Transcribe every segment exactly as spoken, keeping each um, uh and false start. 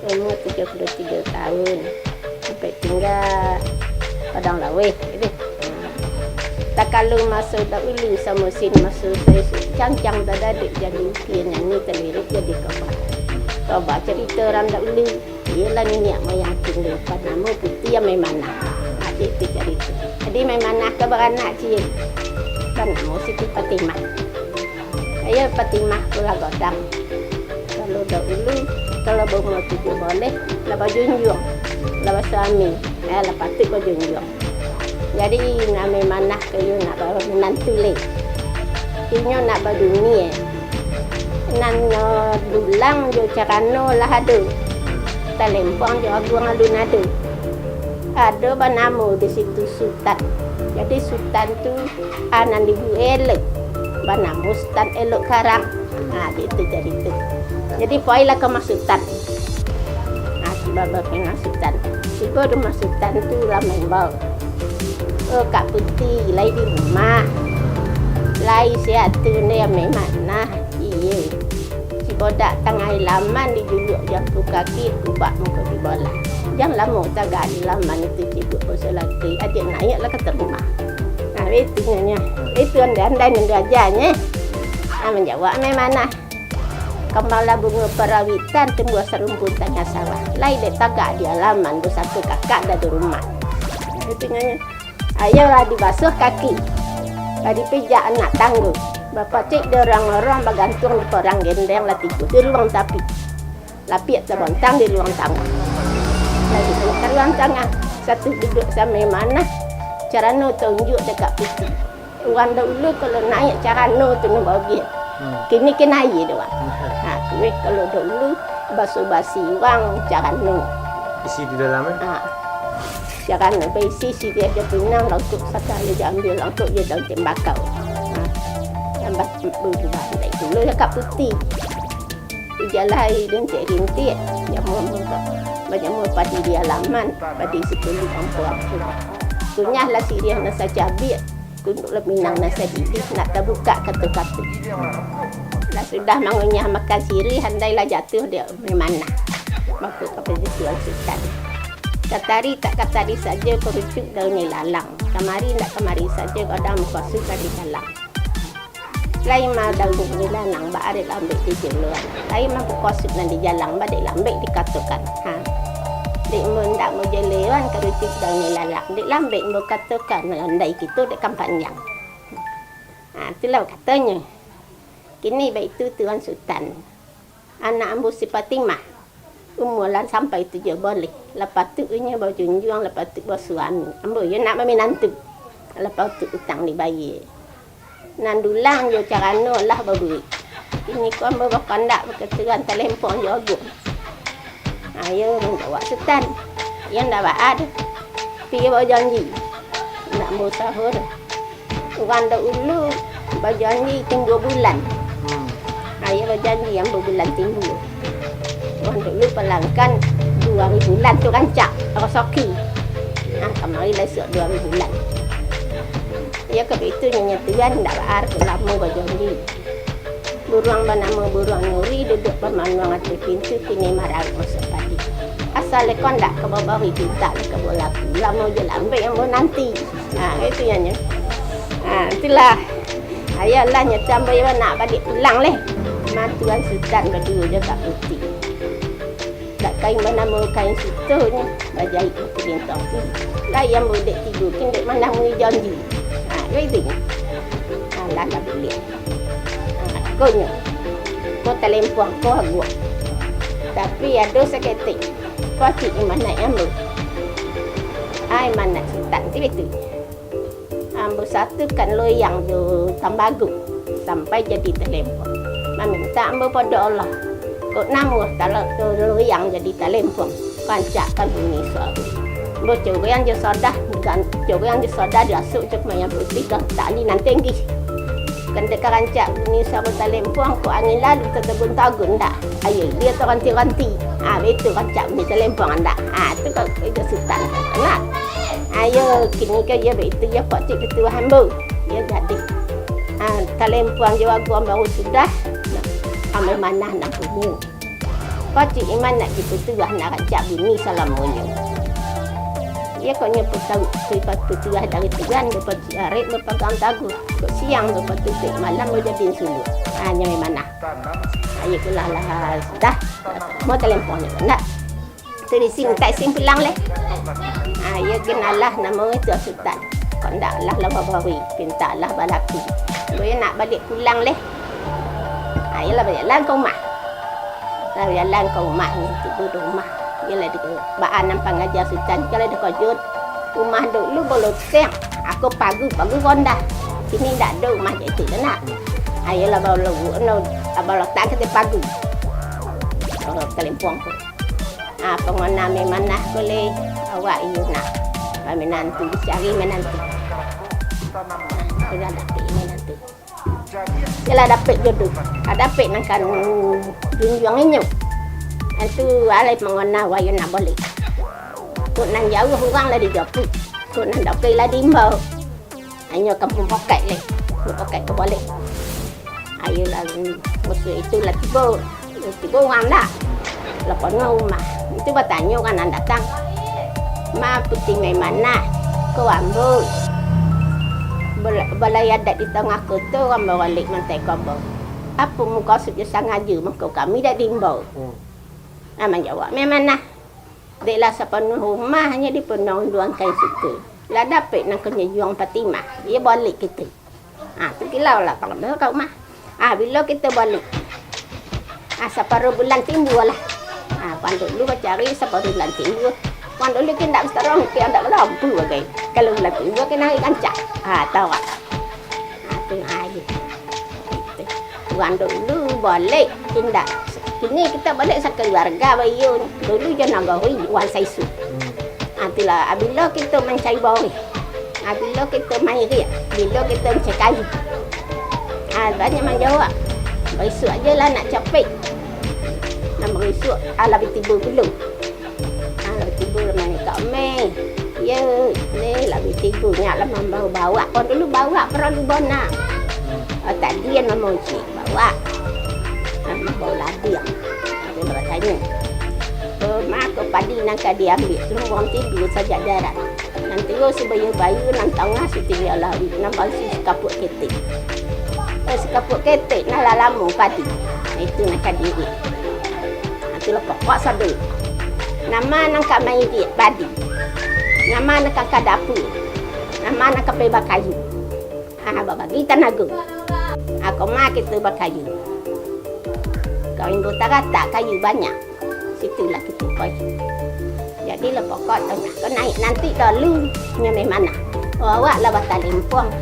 Umur tujuah puluah tigo tahun. Sampai tingga Padang Laweh, gitu. Takalun maso dahulu samusim maso saisuak, cangcang tadaduak jadi ukir, nyanyi talirik jadi koba. Koba carito urang dahulu. Iyolah niniak moyang kini, banamo Puti Amai Manah. Adik tu carito. Jadi Amai Manah ko baranak ciek. Banamo Siti Fatimah. Iyo, Fatimah tu lah godang. Kalau dahulu, kalau baumua tujuah baleh, lah bajunjuang, lah basuami, eh, lah patuik bajunjuang. Jadi, Amai Manah ko iyo nak ba-, minantu lai. Inyo nak badungi, eh. Nan nyo dulang jo carano lah ado. Talempuang jo aguang alun ado. Ado banamo di situ Sutan. Jadi, Sutan tu, ah, nan dibuek elok. Banamo Sutan Elok Karang. Nah, itu carito. Jadi, poilah ka rumah Sutan. Nah, si Baba ka rumah Sutan. Tibo di rumah Sutan tu lah maimbau. "Oh, Kak Puti, lai di rumah? Lai sehat tu nde, Amai Manah?" "Iyo." Si bodak tangah laman dijuluak jo angku kaki, ubak muko dibolah. Jan lamo tagak di laman itu, cibuak poso latih, adiak naiaklah ka rumah. Nah, itu nyo, itu andai-andai nan diajanyo. Nah, manjawab Amai Manah. Kambanglah bungo parawitan, tumbuah sarumpun tangah sawah. Lai dek tagak di alaman, basangko kakak dah di rumah. Itu nyo. Ayo lah dibasuah kaki, lah dipijak anak tanggo. Bapacik di orang-orang, bagantuang di palang gendeng, lah tibo di ruang tapi. Lapiak tabontang di ruang tangah. Lah tibo ka ruang tangah, satu duduak samo Amai Manah, carano taunjuak dek Kak Puti. Urang dahulu kalau naiak carano tu nan bagian. Hmm. Kini kan aia doh, Bang. Hmm. Ha, tu weh kalau dahulu basuah-basuah urang carano. Isi di dalam, eh? Ha. Carano baisi, siriah jo pinang, langkok sakali diambiak, langkok jo daun tembakau. Ha. Tambah bulu bandai dulu yo Kak Puti. Ijalah aia rintik-rintik, jamua, bajamua padi di alaman, padi sipuluah ampo-ampo. Kunyahlah siriah nan sacabiak, kunduaklah pinang nan sadidih, nak tabukak kato-kato. Lah sudah mangunyah makan siriah, andailah jatuah dek Amai Manah. Mako ka pajatuahan Sutan. Katari tak katari sajo, karucuik daun ilalang. Kamari ndak kamari sajo, godang muko Sutan di jalan. Lai mah daun ilalang, baa dek lambek dijoloan. Lai mah muko Sutan di jalan, baa dek lambek dikatokan. Ha. Dek mun ndak mau joloan, karucuik daun ilalang. Dek lambek mau katokan, andai kito dek kan panjang. Ha, itulah katonyo. Kini baitu Tuan Sutan. Anak ambo si Fatimah, umua lah sampai tujuah baleh, lah patuik inyo bajunjuang, lah patuik basuami. Ambo yo nak baminantu, lah patuik utang dibayia. Nan dulang jo carano lah babuek. Kini ko ambo bakandak bakaturan talempuang jo aguang. Ayo manjawab Sutan, iyo ndak baa doh. Tapi iyo bajanji, ndak ambo usaho doh. Urang dahulu bajanji timbua bulan. Hmm. Ayo bajanji ambo bulan timbua. Urang dahulu palangkan duo ari bulan tu rancak, rasoki. Ah, kamari lah isuak duo ari bulan. Iyo, kok baitu nyo Tuan, ndak baa, lamo bajanji. Buruang banamo buruang nuri, duduak bamanuang ateh pintu, kini marauk masuak padi. Asa lai ko ndak ka babari, pintak lai ka balaku, lamo jo lambek ambo nanti. Ha, itu nyo. Ha, itulah. Ayolah, nyo tu ambo yo nak baliak pulang lai. Mah Tuan Sutan baduo jo Kak Puti. Dak kain banamo kain suto nyo, bajaik bakuling topi. Lai ambo dek tigo, kin dek manamui janji. Ha, yo itu nyo. Alah, lah buliah. Ha, ko nyo. Ko talempuang, ko aguang. Tapi ado saketek. Ko acik imanai ambo. Ai, imanai Sutan tu bitu. Ambo satukan loyang jo tambago, sampai jadi talempuang. Mamintak ambo pado Allah, kok namuah talo-, loyang jadi talempuang, rancakkan bunyi suaro. Ambo curiang jo sodah, gan-, curiang jo sodah diasuak jo kamayan putih ka tali nan tinggi. Kan dek ka rancak bunyi suaro talempuang, kok angin lalu tatagun-tagun ndak. Ayo, dia tu ranti-ranti. Ah, betul rancak bunyi talempuang ndak. Ah, tu kok kerja Sutan. Nah. Ayo, kini ko iyo baitu, iyo pacik ketua ambo. Iyo jadi. Ah, talempuang jo aguang baru sudah. Nah, ambo manah nak punyo. Pacik Iman nak diputuah, nak rancak bini salamonyo. Iyo kok nyo putau, putau dari Tuhan, bapacik arek bapagang taguah. Kok siang bapatutuik, malam bajadi suluah. Ha, nyo Maimanah. Ayo pulang lah, sudah. Mau talempong nyo, ndak? Tu di sini, tak simpulang leh. Ha, iyo kenalah namo itu Sutan. Kok ndak lah lawa bawi, pintalah balaku. Boyo nak baliak pulang leh. Ha, iyolah bajalan ka rumah. Lah bajalan ka rumah ni, tibo di rumah. Iyolah di baa nan pangaja Sutan, kalau di kojut. Rumah dulu boloteng, aku pagu, pagu rondah. Kini ndak ado rumah cak itu dah nak. Ha, iyolah balo, no, balotak kito pagu. Oh, talempong ko. Ah, pangana Maimanah ko leh, awak iyo nak. Minantu, dicari minantu. Ah, sudah dapek minantu. Iyolah dapek jodoh. Ah, dapek nan ka junjuang inyo. Antu alai pangana awak iyo nak baliak. Kok nan jauah urang lah dijapuik. Kok nan dakek lah diimbau. Inyo ka mampokaik leh, mampokaik ka baliak. Ayolah, musuah itu lah tibo, tibo urang dah. Lah panuah rumah. Itu batanyo urang nan datang, "Ma Puti Maimanah, ko ambo. Bala-, balai adat di tangah koto, urang baralek mantai kobau. Apo mukasuik jo sangajo, mangko kami dak diimbau?" Hmm. Nah, manjawab Maimanah, "Dek lah sapanuah rumah nyo dipanuah unduang kain suko. Lah dapek nan ka nyo juang Patimah, iyo baliak kito." Ha, tu kilau lah, pangana ka rumah. Ha, bilo kito baliak? Ha, saparuah bulan timbua lah. Ha, puang dulu bacari saparuah bulan timbua. Puang dulu kan ndak basarong, kan ndak balampu bagai. Kalau bulan timbua kan ari rancak. Ha, tau tak? Ha, tu, ha, je. Urang dulu baliak, indak. Kini kito baliak sakaluarga, bayo dulu jo nagori, urang saisuak. Hmm. Ha, itulah, ha, bilo kito mancari boreh. Ha, bilo kito mairiak, bilo kito mancari kayu. Ha, banyak manjawab. Baisuak ajo lah nak capek. Nan baisuak, alah bi tibo pulo. Ah, tibo lah main kami. Yo, ni lah bi tibo nyo lah mambao bawak. Kau dulu bawak paralu bona. Ah, tadi yang mamancing bawak. Ah, mambao ladiang. Tapi batanyo, "Oh, mako padi nan ka diambiak, lumbuang tigo sajak darat. Nan tigo sibayu-bayu, nan tangah sitilia lauik, nan baisi sakapuak ketek." Eh, sakapuak ketek, nan lah lamo padi. Itu nan ka diiriak. Itulah pokok sado. Nama nan ka mairiak padi? Nama nan ka ka dapua? Nama nan ka pai bakayu? Ha, babagi tanago. Ha, koma kito bakayu. Kau inggo taratak kayu banyak. Situlah kito pai. Jadilah pokok tu, ko naiak nanti dulu, nyo meh manah. Oh, awak lah batalempong.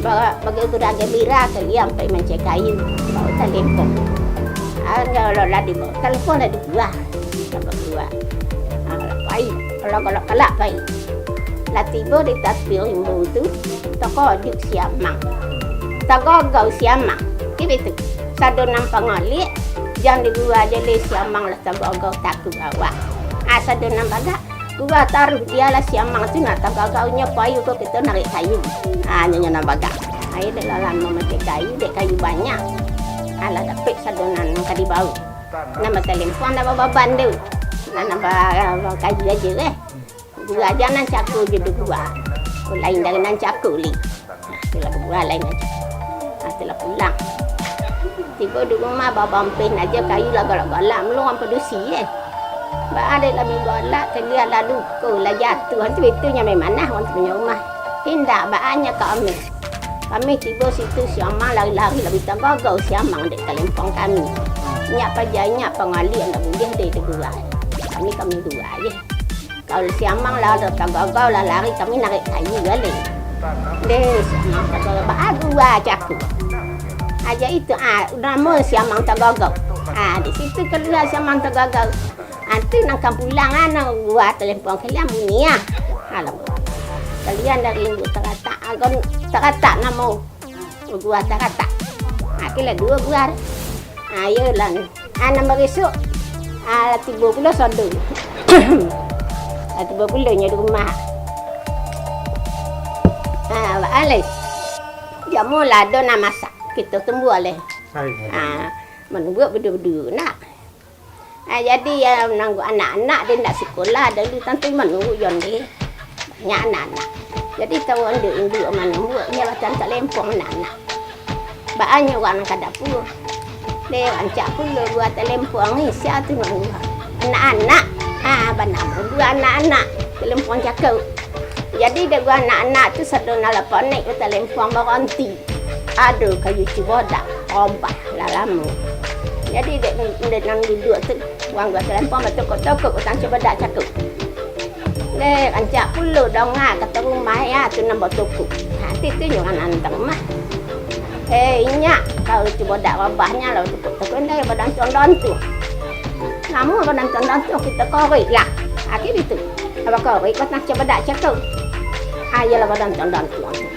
Ba-, bagi gurang gembira kalian pai mancari kayu, bawa talempong. Ah, kalau lah di talempong lah dibuah. Lah babuah. Ah, lah pai. Kalau galak-galak pai. Lah tibo di tapi rimbo tu, takajuik si Amang. Tagagau si Amang. Kini tu, sado nan pangaliak, jan di gua je leh si Amang lah tagagau takuik awak. Ah, sado nan bagak, gua taruih dialah si Amang tu nak tagagau nyo payu ko kito narik kayu. Ah, nyo, nyo nan bagak. Ayo dek lah lamo mancari kayu, dek kayu banyak. Alah dapek sado nan ka dibao. Nan batalempong lah bababan tu. Nan, nan ba-, ba-, kayu ajo eh. Gua ajo nan cako jo di gua. Ko lain dari nan cako li. Nah, itulah gua lain ajo. Nah, itulah pulang. Tibo di rumah babampeh ajo kayu lah galak-galak. Mulu urang padusi eh. Baa dek lah bi galak, kalian lah luko, lah jatuah. Tu itu nyo meh manah urang tu punyo rumah. Indak, baa nyo kami. Kami tibo situ, si Amang lari-lari lah bi tagagau si Amang dek talempong kami. Nyak paja, nyak pangaliak, ndak buliah dek digurai. Kami, kami dua je. Kalau si Amang lah ado tagagau lah lari, kami narik kayu baliak. Deh, si Amang tagagau, baa gua cako. Ajo itu, ah, namo si Amang tagagau. Ah, di situ kalua si Amang tagagau. Ah, tu nan ka pulang, ah, nan gua talempong kalian bunyi, ah. Alah. Kalian dari Taratak, ah, kan Taratak namo. Gua Taratak. Ah, kila duo gua. Ah, iyolah. Ah, nan barisuak. Ah, tibo pulo sado. Ah, tibo pulo nyo di rumah. Ah, alai. Jamu lah ado nan masak. Kito tumbuah leh. Hai. Ah, manubuak bedu-bedu nak. Ah, jadi, yo, nanggo anak-anak dek ndak sikolah, dulu tantu manurun yo deh. Banyak anak-anak. Jadi, tahu induak-induak manumbuak, nyo batang talempuang anak-anak. Baanyo urang nan ka dapua. Deh, rancak pulo gua talempuang, eh, sia tu nan gua. Anak-anak. Ah, banamo gua anak-anak. Talempuang cakau. Jadi, dek gua anak-anak tu sado nan lapau naik talempuang baronti. Ado kayu cibodak, robah lah lamo. Jadi, dek, dek nan duduak tu, urang gua talempuang batokok-tokok, batang cibodak cakau. Deh, rancak pulo donga kato rumah, yo, tu nan batokok. Ha, tu, tu nyo urang nan antang mah. Eh, inyak, kayu cibodak robahnyo lah batokok-tokok, deh, badantuang-dantuang. Lamo badantuang-dantuang, kito korek lah. Ha, kini tu. Apo korek, batang cibodak cakau. Ha, iyolah badantuang-dantuang tu.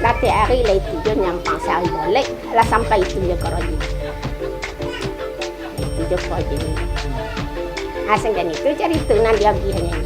Lah tiok ari lah itu jo nyampang sari bolek, lah sampai itu jo karajo. Itu jo karajo. Ha, sangkan itu carito nan diagiahnyo.